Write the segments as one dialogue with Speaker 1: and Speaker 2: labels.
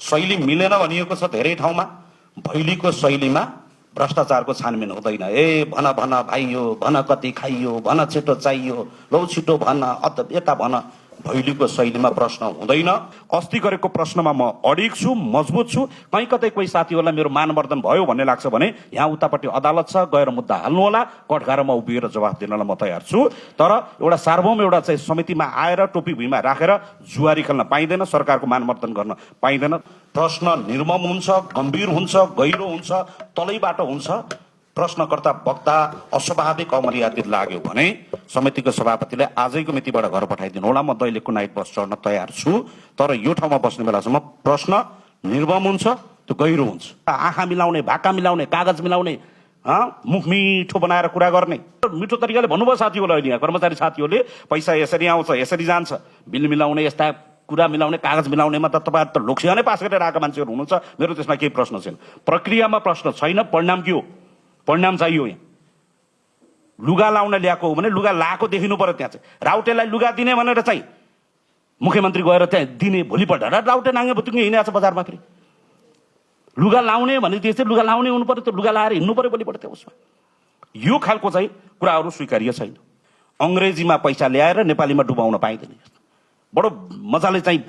Speaker 1: शैली मिलेन भनिएको छ धेरै ठाउँमा। भैलीको शैलीमा भ्रष्टाचारको छानबिन हुँदैन। भन भन भाइयो, भन कति खाइयो, भन छिटो चाहियो, लौ छिटो भन, यता भन। भैलीको शैलीमा प्रश्न हुँदैन। अस्ति गरेको प्रश्नमा म अडिग छु, मजबुत छु। कहीँ कतै कोही साथीहरूलाई मेरो मानवर्धन भयो भन्ने लाग्छ भने यहाँ उतापट्टि अदालत छ, गएर मुद्दा हाल्नु होला। कठघारामा उभिएर जवाफ दिनलाई म तयार छु। तर एउटा सार्वभौम एउटा चाहिँ समितिमा आएर टोपी भुइँमा राखेर जुवारी खेल्न पाइँदैन, सरकारको मानवर्धन गर्न पाइँदैन। प्रश्न निर्मम हुन्छ, गम्भीर हुन्छ, गहिरो हुन्छ, तलैबाट हुन्छ। प्रश्नकर्ता वक्ता अस्वाभाविक अमर्यादित लाग्यो भने समितिको सभापतिले आजैको मितिबाट घर पठाइदिनु होला। म दैलेखको नाइट बस चढ्न तयार छु। तर यो ठाउँमा बस्ने बेलासम्म प्रश्न निर्मम हुन्छ, त्यो गहिरो हुन्छ। आँखा मिलाउने, भाका मिलाउने, कागज मिलाउने, मुख मिठो बनाएर कुरा गर्ने, मिठो तरिकाले भन्नुभयो साथीहरूलाई। यहाँ कर्मचारी साथीहरूले पैसा यसरी आउँछ, यसरी जान्छ, बिल मिलाउने, यस्ता कुरा मिलाउने, कागज मिलाउनेमा त तपाईहरु त लोकसेवा नै पास गरेर आएका मान्छेहरू हुनुहुन्छ। मेरो त्यसमा केही प्रश्न छैन। प्रक्रियामा प्रश्न छैन, परिणाम के हो? परिणाम चाहियो। यहाँ लुगा लाउन ल्याएको हो भने लुगा लाएको देखिनु पर्यो। त्यहाँ चाहिँ राउटेलाई लुगा दिने भनेर चाहिँ मुख्यमन्त्री गएर त्यहाँ दिने, भोलिपल्ट राउटे नाङ्गे बुतुङ्गे हिँडेको छ बजारमा। फेरि लुगा लाउने भने त्यो चाहिँ लुगा लाउने हुनु पर्यो, त्यो लुगा लाएर हिँड्नु पर्यो भोलिपल्ट त्यो उसमा। यो खालको चाहिँ कुराहरू स्वीकार्य छैन। अङ्ग्रेजीमा पैसा ल्याएर नेपालीमा डुबाउन पाइँदैन। बडो मजाले चाहिँ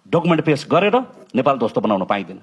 Speaker 1: डकुमेन्ट पेश गरेर नेपाल ध्वस्त बनाउन पाइँदैन।